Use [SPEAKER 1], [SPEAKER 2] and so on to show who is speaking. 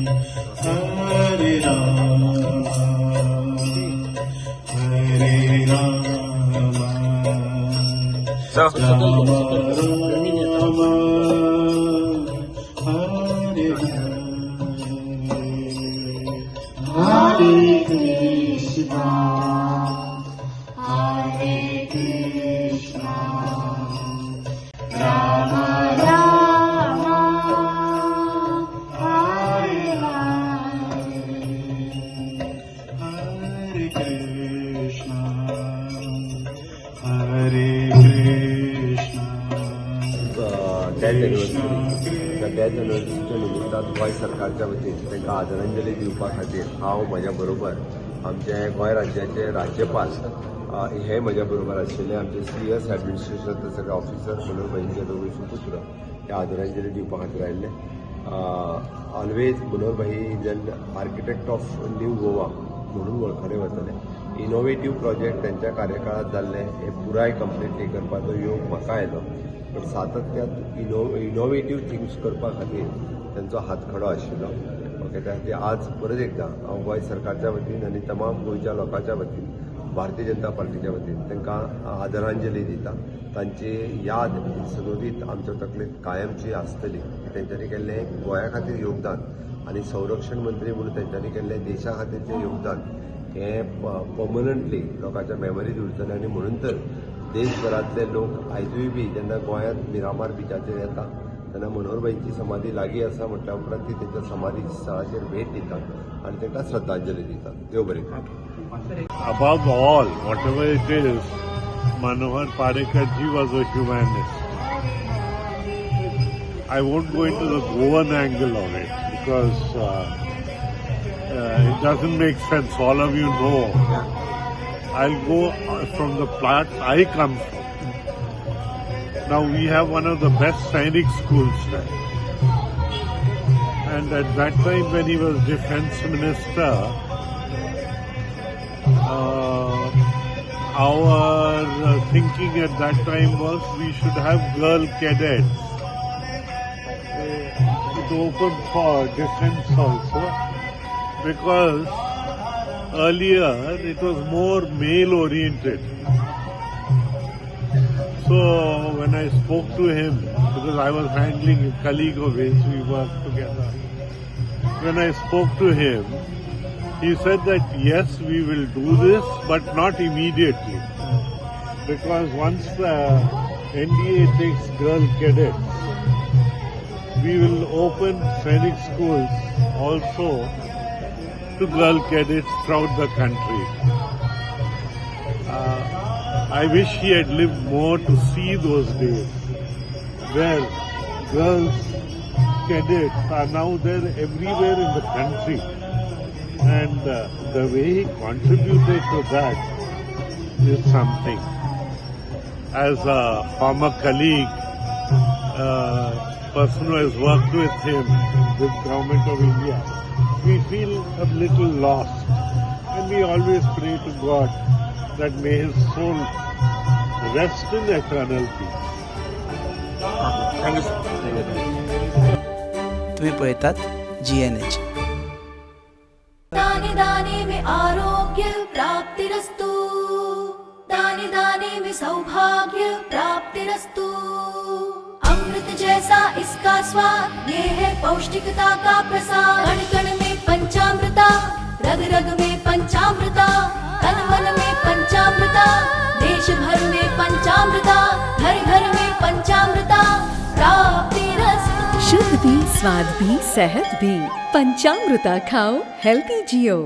[SPEAKER 1] Hare Rama, Hare Rama, Rama Rama, Hare Hare. Hare Krishna, Hare Krishna, Rama Rama, Hare Hare. Hare Krishna, Hare Krishna.
[SPEAKER 2] Death anniversary, त्या death एनिवर्सरीच्या निमित्तान गोंय सरकारच्या वतीन तांकां आदरांजली दिवपा खातीर हांव म्हज्या बरोबर आमचे गोंय राज्याचे राज्यपाल हे म्हज्या बरोबर आशिल्ले, आमचे सीएस, एडमिनिस्ट्रेशन, सगळे ऑफिसर, मनोहर भाईंचे दोगूय सुपुत्र हे आदरांजली दिवपा खातीर आयिल्ले. Always Manohar Bhai is an architect of New Goa म्हणून वळखले वतले. इनोवेटीव प्रोजेक्ट त्यांच्या कार्यकाळात जाल्ले हे पुराय कंप्लिटली करपाचो योग म्हाका आयलो, पण सातत्यात इनोवेटीव थिंग्स करपा खातीर तेंचो हातखडो आशिल्लो. ओके, त्या खातीर आज परत एकदां हांव गोंय सरकारच्या वतीन आनी तमाम गोंयच्या लोकांच्या वतीन, भारतीय जनता पार्टीच्या वतीन तांकां आदरांजली दिता. तांची याद सदोदीत आमच्या तकलेंत कायमची आसतली. तेंच्यांनी केल्लें गोंया खातीर योगदान आनी संरक्षण मंत्री म्हणून तेंच्यांनी केल्लें देशा खातीरचें योगदान हें पर्मनंटली लोकांच्या मेमरीत उरतलें. आनी म्हणून तर देशभरांतले लोक आयजूय बी जेन्ना गोंयांत मिरामार बिचाचेर येता तेन्ना मनोहरभाईंची समाधी लागीं आसा म्हटल्या उपरांत ती तेंच्या समाधी स्थळाचेर भेट दितात आनी तांकां श्रद्धांजली दितात. देव बरें करूं.
[SPEAKER 3] Above all, whatever it is, Manohar Parrikar ji was a humanist. I won't go into the Goan angle of it because it doesn't make sense. All of you know. I'll go from the part I come from. Now we have one of the best Sainik schools there. And at that time when he was defense minister, our thinking at that time was we should have girl cadets. It opened for defense also because earlier it was more male oriented. So when I spoke to him, because I was handling a colleague of his, we worked together. When I spoke to him, he said that yes, we will do this, but not immediately. Because once the NDA takes girl cadets, we will open Sainik schools also to girl cadets throughout the country. I wish he had lived more to see those days where girls cadets are now there everywhere in the country. And the way he contributed to that is something. As a former colleague, person who has worked with him, with Government of India, we feel a little lost. And we always pray to God that may his soul rest in eternal peace.
[SPEAKER 2] Thank you, sir.
[SPEAKER 4] तुम्ही पळयतात GNH.
[SPEAKER 5] दाने दाने में आरोग्य प्राप्तिरस्तु, दाने दाने में सौभाग्य प्राप्तिरस्तु. अमृत जैसा इसका स्वाद, ये है पौष्टिकता का प्रसाद. कण कण में पंचामृता, रग रग में पंचामृता, तन मन में पंचामृता, देश भर में पंचामृता, घर घर में पंचामृता प्राप्तिरस्तु.
[SPEAKER 6] शुद्ध भी, स्वाद भी, सेहत भी. पंचामृता खाओ, हेल्दी जियो.